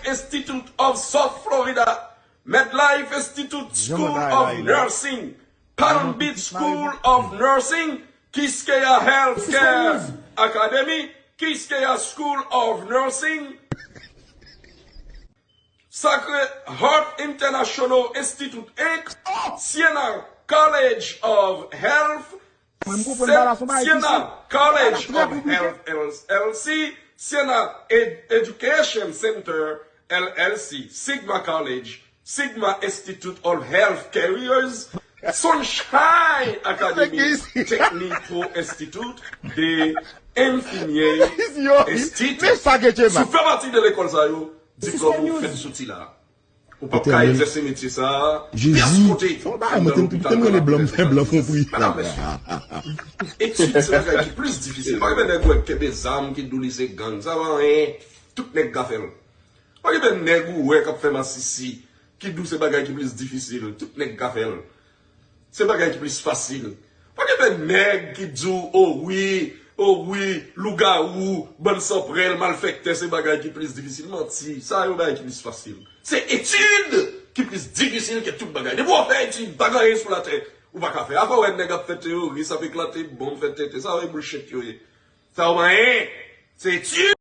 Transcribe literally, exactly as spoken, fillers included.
Institute of South Florida, MedLife Institute School of Nursing, Palm Beach School of Nursing, Quisqueya Healthcare Academy, Quisqueya School of Nursing, Sacred Heart International Institute, Inc., Siena College of Health, Siena College of Health, L L C, Siena Ed- Education Center, L L C, Sigma College, Sigma Institute of Health Careers, Sunshine Academy, Technico Institute de Infirmier Institute. Si w fè pati de lekòl sa yo, diplòm ou fèt soti la. Ou p ap ka egzèse metye sa a pyès kote anndan lopital nan lapolis. Etid se bagay ki plis difisil. Pa gen nèg wè k kenbe zam ki di w li se gang. Sa pa anyen. Tout nèg ka fè l. Pa gen nèg ou wè k ap fè masisi ki di w se bagay ki plis difisil. Tout nèg ka fè l. Se bagay ki plis fasil. Pa gen nèg ki di w, o wi, o wi, lougawou, bann sanprèl, malfèktè, se bagay ki plis difisil. Manti, sa yo bagay ki plis fasil. Se etid ki plis difisil ke tout bagay. Depi w ap fè etid, pa gen anyen sou latè ou pa ka fè. Afè w wè nèg ap fè teyoris, ap eklate bonm, fè tenten, sa yo e bullshit yo ye. Sa yo pa anyen. Se etid.